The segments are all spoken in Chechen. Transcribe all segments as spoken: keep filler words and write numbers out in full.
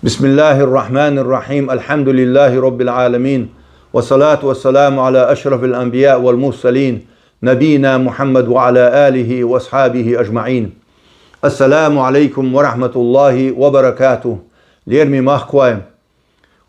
بسم الله الرحمن الرحيم. الحمد لله رب العالمين. والصلاة والسلام على أشرف الأنبياء والمرسلين، نبينا محمد وعلى آله وأصحابه أجمعين. السلام عليكم ورحمة الله وبركاته. Лераме махкахой,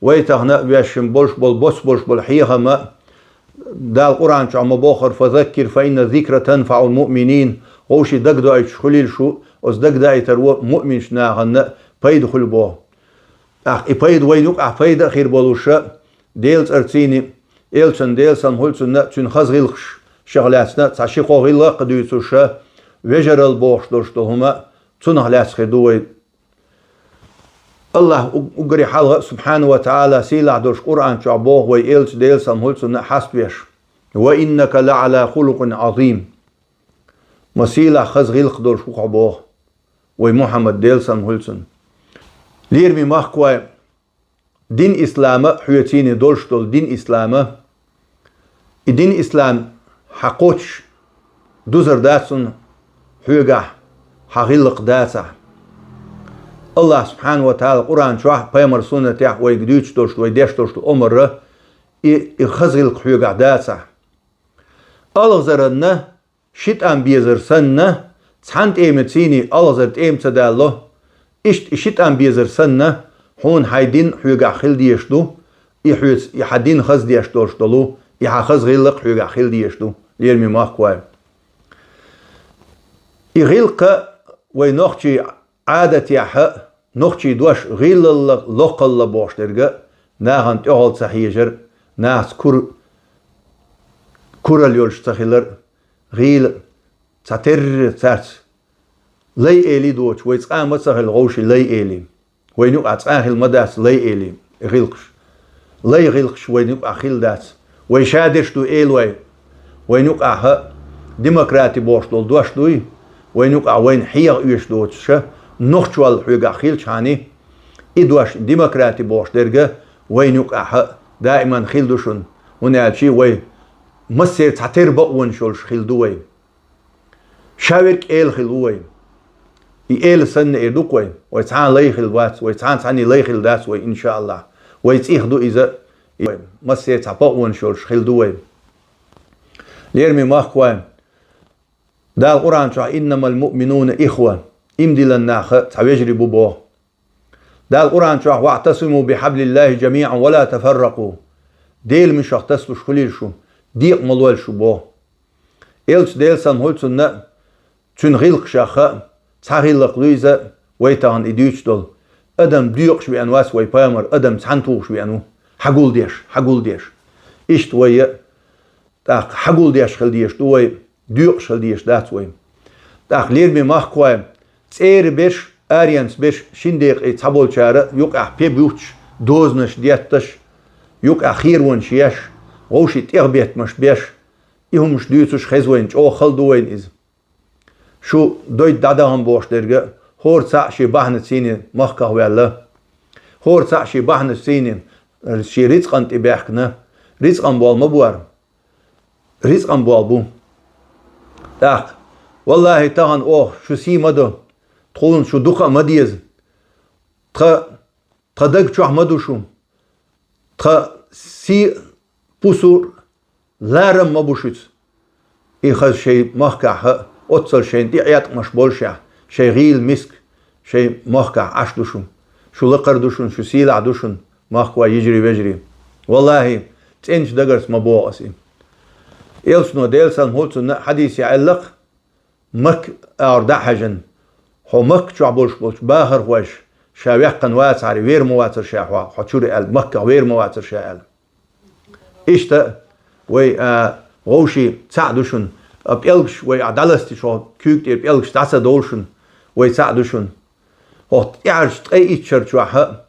вай тахана вешшин болш бол, боц болш бол хьехам а, Дала Къуръан чу ма боххар: «فذكر فإن الذكرى تنفع المؤمنين». Вовши дагадоуьйтуш хилийла шу, оцу дагадоуьйтар во муъминаш нахана пайда хуьлу боху. ТӀаккха и пайда вайна юкъахь пайда а хир болуша, Делан цӀарцийни, элчан Делан салам хуьлу цунна, цуьнан хаза гӀиллакхаш шех лаьцна, цхьа ши-кхо гӀиллакх а дуьйцуша, вежарал бохуш долуш долу хӀума, цунах лаьцна хир ду вай. Аллах уггаре хьалха а, субхьана ва таала, сийлахь долуш Къуръан чохь боху вай элча Делан салам хуьлу цунна хьаст веш: «وإنك لعلى خلق عظيم». Ма сийлахь хаза гӀиллакх долуш ву хьо боху, вай Мухьаммад Делан салам хуьлу цунна. Лераме махкахой, дин ислама хьоьцийна долуш долу дин ислама, и дин ислам хьан кхочуш дузар дац хьуна хьоьгахь, хьан гӀиллакх дацахь. Аллах субхьана ва таала Къуръан чохь, пайхамар суннатехь вайга дуьйцуш долуш, вай деш долуш омарра, и, и хаза гӀиллакх хьоьгахь дацахь. Алгазаранна ши тӀам безар санна, цхьана тӀеман цийний алгазар тӀема ца далло, иштта и ши тӀам безар санна, хьуна хьайн дин хьоьгахь хила дезаш ду, и хьоьца, и хьан дин хаза деш долуш долу, и хьан хаза гӀиллакх хьоьгахь хила дезаш ду, лераме махкахой. И гӀиллакх вай нохчий Ӏадатехь а, нохчий дош гӀиллалла, локхалла бохуш дерг а, нахана тӀехула ца хьежар, нахаца кур-, куралла йолуш ца хилар, гӀийла цхьатерра цаьрца лай эли доцуш, вай цкъа а ма ца хилла вовшийн лай эли. Вайна юкъахь цкъа а хилла ма дац лай эли, гӀиллакхаш. Лай гӀиллакхаш вайна юкъахь хилла дац. Вай ша деш ду элой. Вайна юкъахь а демократи бохуш долу дош дуй, вайна юкъахь вайна хьеха оьшуш доцуша, нохчалла хьоьгахь хилчхьана, и дош демократи бохуш дерг а вайна юкъахь а даиман хилла ду шуна, хӀунда аьлча вай массеран цхьатерра бакъонаш йолуш хилла ду вай. Ша верг эла хилла ву вай. И эла санна эр ду-кх вай. Вай цхьана лай хилла вац, вай цхьана цхьанний лай хилла дац вай, иншааллахь. Вай цӀих ду иза, и вай массеран цхьа бакъонаш йолуш хилла ду вай. Лераме махкахой, Дала Къуръан чохь: «إنما المؤمنون إخوة», иман диллина нах цхьа вежарий бу боху. Дала Къуръан чохь: «واعتصموا بحبل الله جميعا ولا تفرقوا». Делан муьшах тасалуш хуьлийла шу, декъа ма лойла шу боху. Элча Делан салам хуьлу цунна, цуьнан гӀиллакхашах а цхьа гӀиллакх ду иза, вай тахана и дуьйцуш долу. Адам доькъуш веана вац вай пайхамар, адам цхьаьна тухуш веана ву. Хьагулдеш, хьагулдеш. Иштта вай а тӀаккха хьагулдеш хила дезаш ду вай, доькъуш хила дезаш дац вай. ТӀаккха лераме махкахой, цӀера берш, аренца берш, шина декъе цхьаболчара юкъахь пе буьттуш, дозанаш детташ, юкъахь херонаш еш, вовшийн тӀехбеттамаш беш, и хӀумаш дуьйцуш хеза вайна, чӀогӀа хала ду вайна иза. Шу дойда дӀадахана бохуш дерг а, хӀора цхьаъ шен бахьанаш цийна махках ваьлла, хӀора цхьаъ шен бахьанаш цийна шен рицкъан тӀе баьхкина, рицкъан болу ма бора. Рицкъан болу бу. ТӀаккха, валлахӀи, тахана оха шу сий ма до, тхуна шу дукха а ма деза. Тхан, тхан даг чохь ма ду шу. Тхан сий пусур ларам ма бу шуьца. И хаза шайн махкахь а, оццал шайна тӀе Ӏеткъамаш болушехь, шайн гӀийла миска шайн махкахь Ӏаш ду шу. Шу лакхара ду шуна, шу сийлахь ду шуна, махкахой, йижарий-вежарий. ВаллахӀи, цӀеначу дагарца ма боху ас и. Элчано, Делан салам хуьлу цунна, хьадисехь аьлла-кх: «Макка агӀор дӀа а хьаьжна, хьо Макка чохь болуш болчу бахархойша ша ваьккхина вацахьара, вер ма вацара ша хьо, хьо чуьра», аьлла, Макках вер ма вацара ша аьлла. Иштта вай, а, вовший цхьаъ ду шуна, а, пӀелгаш вай а дӀаластича, хьо куьйга тӀера пӀелгаш дӀа ца довла шуна, вай цхьаъ ду шуна. ХӀокху тӀаьхьарчу ткъе итт шар чохь а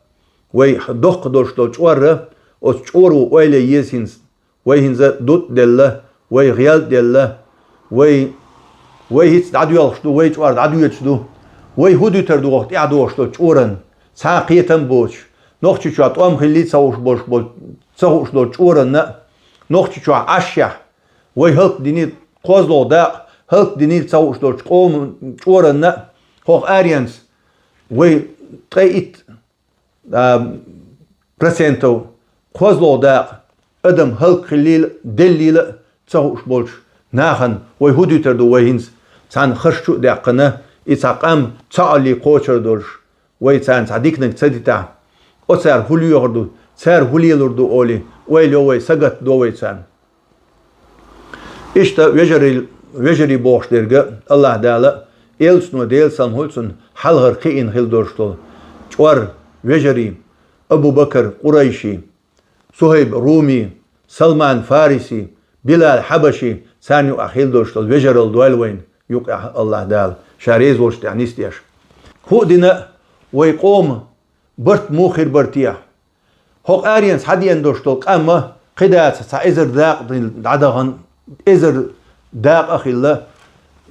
вай доккха долуш долу чкъор а, оцу чкъоро ойла е еза хӀинца. Вай хӀинца дутӀа делла, вай гӀелта делла, вай, вай хӀинца дӀадоьлхуш ду, вай чкъор дӀадоьдуш ду. Вай хӀун дуьтур ду хӀокху тӀаьхьа догӀуш долчу чкъоранна? Цхьа а кхетам а боцуш, нохчи чохь тӀом хиллий ца хууш болуш болу, ца хууш долчу чкъоранна а, нохчи чохь Ӏашшехь, вай хӀаллакдиний, кхозлагӀа дакъа хӀаллакдиний ца хууш долчу къоман чкъоранна а, хӀокху аренца вай ткъе итт а, процентов кхозлагӀа дакъа адам хӀалакхиллийла, деллийла а ца хууш болчу нахана вай хӀун дуьтур ду, вай хӀинца цхьана харш чу а даьккхина, и цхьа къам цхьаалле кхочур долуш, вай царна цхьа диканиг ца дитахь, оцара хӀун лоьхур ду, цара хӀун лелур ду олий, ойла йо вай, сагатдо вай царна. Иштта вежарий, вежарий бохуш дерг а, АллахӀ Дала, элчано, Делан салам хуьлда цунна, хьалхара кхиийна хила долуш долу чкъор вежарий: Абу Бакр Къурайши, Сухьайб Руми, Салман Фариси, Билал Хьабаши, царна юкъахь хила долуш долу вежаралла дойла вайна юкъахь АллахӀ Дала, Ша реза волчу тӀехь нисдеш. ХӀуъа дина а, вай къоман барт муха хир бара те? ХӀокху аренца схьадеана долуш долу къам а кхидӀа ца, цхьа эзар дакъа дӀадахана, эзар дакъа а хилла,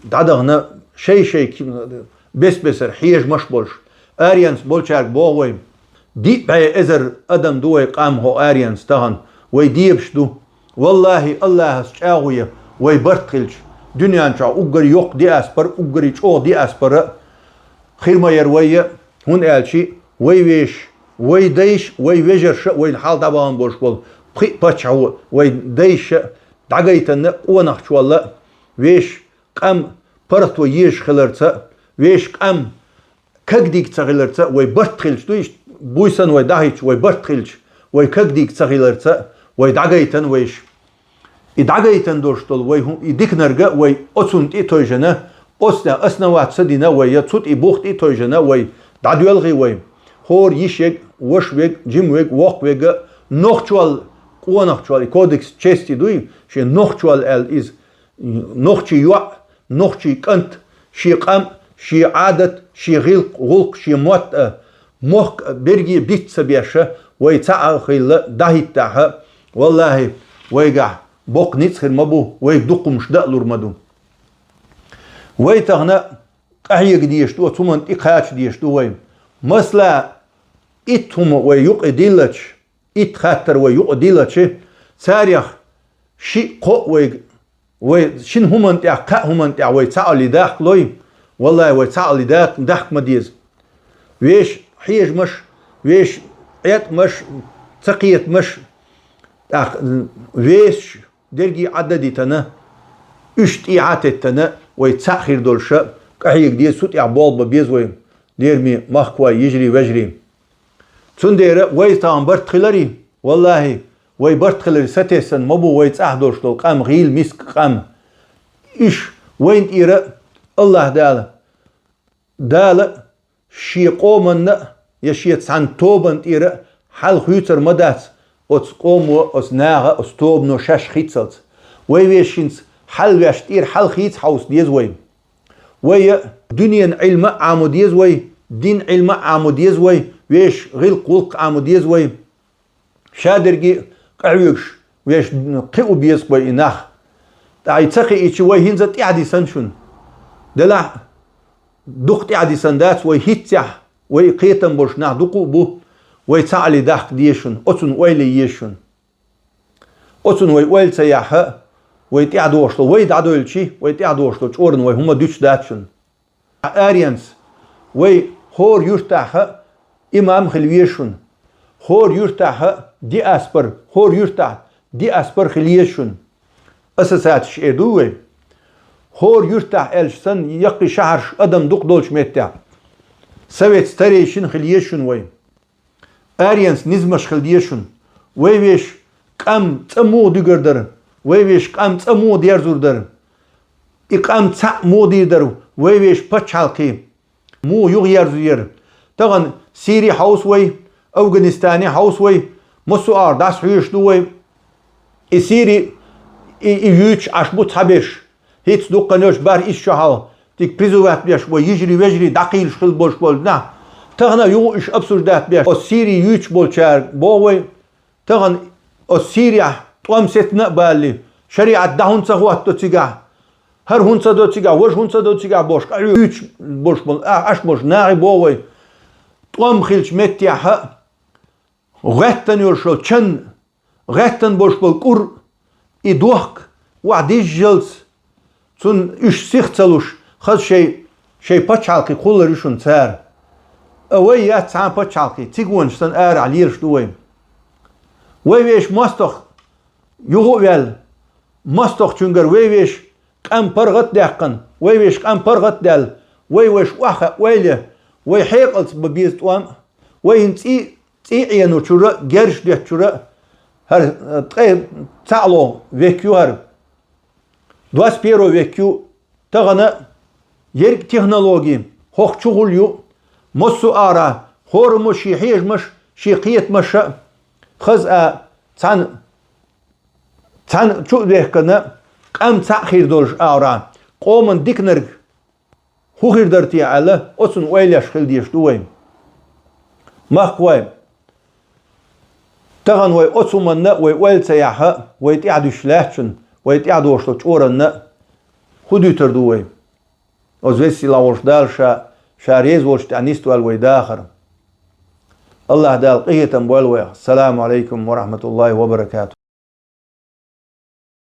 дӀадахана шай-шай ки-, бес-бесара хьежамаш а болуш, аренца болчаьрга боху вай: диъ бӀе эзар адам ду вай къам хӀокху аренца тахана, вай дебаш ду. ВаллахӀи, АллахӀаца чӀагӀо ян, вай барт хилча, дуьнен чохь уггаре йоккха диаспора, уггаре чӀогӀа диаспора а хир ма яра вай, хӀунда аьлча вай вешан, вай дайша, вай вежарша а, вайна хьалха дӀабахана болуш болу пхи а паччахьо, вай дайша а дӀагайтина къонахчолла а, вешан къам паргӀато езаш хиларца а, вешан къам кагдиг ца хиларца а, вай барт хилча ду, иштта буьйсанна вай дӀахӀиттича, вай барт хилча, вай кагдиг ца хиларца а, вай дӀагайтина вайша. И дӀагайтина долуш долу вай хӀу-, и диканиг а вай оцунна тӀе а тевжина, оцу тӀе основать ца дина вай, я цу тӀе бух тӀе а тевжина вай, дӀадоьлхий вай. ХӀора йиш ерг а, ваша верг а, жима верг а, воккха верг а, нохчолла, къонахчолла, и кодекс чести дуй, шен нохчолла аьлла иза, нохчийн йоӀ, нохчийн кӀант, шен къам, шен Ӏадат, шен гӀилкх-, гӀуллакх, шен мотт а, мохк а берриге а диц ца беш а, вай цхьаъ а хилла дӀахӀиттахь а, валлахӀи, вайгахь боккха ницкъ хир ма бу, вайга дукха хӀумнаш дан а лур ма ду. Вай тахана къахьега дезаш ду, оцу хӀуманна тӀе кхача дезаш ду вай. Масала, итт хӀума вай юкъе диллача, итт хаттар вай юкъе диллача, царех шиъ-кхоъ вайга, вай шина хӀуманна тӀехь, кхаа хӀуманна тӀехь вай цхьаалле дахка лой, валлахӀи, вай цхьаалле да-, дахка ма деза. Вешан хьежамаш, вешан Ӏеткъамаш, цакхетамаш, тӀаккха вешан дерриге а Ӏадда дитина, уьш тӀехьа а теттина, вай цхьаъ хир долуш а къахьега деза, цу тӀехь болх бан беза вай, лераме махкахой, йижарий, вежарий. Цундела вай тахана барт хиларе, валлахӀи, вай барт хиларе сатесна ма бу вай цӀахь долуш долу къам, гӀийла миска къам. Уьш вайна тӀера а АллахӀ Дала, Дала а шен къоманна а, я шен цхьана тобанна тӀера а хьал хуьйцур ма дац оцу къомо, оцу наха, оцу тобано шаьш хийцалц. Вай вешан хӀинца хьал веш тӀера хьал хийца хьовса деза вай. Вай дуьненан Ӏилма а Ӏамо деза вай, динан Ӏилма а Ӏамо деза вай, вешан гӀилкх-гӀуллакх а Ӏамо деза вай. Шадерриге а къахьоьгуш, вешан кхио беза вай и нах. ТӀаккха и ца кхиийча, вай хӀинца а тӀаьхьа дисна шуна. Делахь а, дукха тӀаьхьа дисна дац вай, хӀинццехь вай кхетам болуш нах дукха а бу, вай цхьаалле дахка деза шуна, оцунна ойла е еза шуна. Оцунна вай ойла ца яхь а, вай тӀаьхьа догӀуш долу, вай дӀадойлучи, вай тӀаьхьа догӀуш долу чкъурана вай хӀума дуьтуш дац шуна. Аренца вай хӀора юьртахь а имам хила веза шуна. ХӀора юьртахь а диаспор, хӀора юьртахь диаспор хила еза шуна. Ассоциацеш эр ду вай. ХӀора юьртахь аьлча санна, яккхий шахьарш адам дукха долчу меттехь, совет старейшин хила еза шуна вай. Аренца низамаш хила деза шуна. Вай вешан къам цӀа муха дуьгур дара? Вай вешан къам цӀа муха дерзор дара? И къам цхьаъ муха дийр дара? Вай вешан пачхьалкхе муха юхаерзор яра? Тахана Сири хьовса вай, Афганистане хьовса вай, массо а агӀор дӀасахьоьжуш ду вай. И Сири, и, и юьйцуш Ӏаш бу цхьаберш. ХӀинца дуккха а йолчу бархӀ-исс шо хьалха дика призывать беш, вай йижарий-вежарий дӀакхийлуш хила болуш болу нах. Тахана а юха уьш обсуждать беш, оцу Сири юьйцуш болчаьрга боху вай, тахана оцу Сирехь тӀом сецна а балале, шариӀат дӀа хӀунда ца хӀотто цигахь, хӀара хӀунда ца до цигахь, важа хӀунда ца до цигахь бохуш, къахьоьгуш болуш болу, а, Ӏаш болуш нахе боху вай. ТӀом хилча меттехь а, гӀеттана йолуш йолу чан, гӀеттана болуш болу кӀур, и дохк, охьадижжалц, цунна уьш сиха ца луш, хаза шайн, шайн пачхьалкхе кхуллур ю шуна цара. А вай яц цхьа пачхьалкхе, цигонаш санна арахь лелаш ду вай. Вай вешан мостагӀа юха а ваьлла, мостагӀчунгара вай вешан къам паргӀат а даьккхина, вай вешан къам паргӀат а даьлла, вай вайша охьахаа ойла е, вай хьекъалца бан беза тӀом а, вай хӀинца цӀий, цӀий Ӏеночура а, герзаш деттачура а, хӀара, э, ткъе цхьаалгӀа век ю хӀара. Двадцать первый век ю, тахана ерриг технологи хӀокху чухула ю, массо а агӀора хӀораммо шен хьежамаш, шен кхетамаш а, хаза а, цхьана, цхьана чу а вехкана, къам цхьаъ хир долуш агӀора, къоман диканарг хӀун хир дара те аьлла, оцунна ойла еш хила дезаш ду вай. Махкахой, тахана вай оцу хӀуманна а вай ойла ца яхь а, вай тӀаьхьа дуьсуш лаьттачунна, вай тӀаьхьа долуш долчу чкъурана а хӀун дуьтур ду вай? Оцу веза-сийлахь волчу Дала Ша, Ша реза волчу тӀехь нисдойла вай дахар. АллахӀ Дала къинхетам бойла вайх. Ассаламу Ӏалайкум ва рахьматуллахӀи ва баракатухӀ.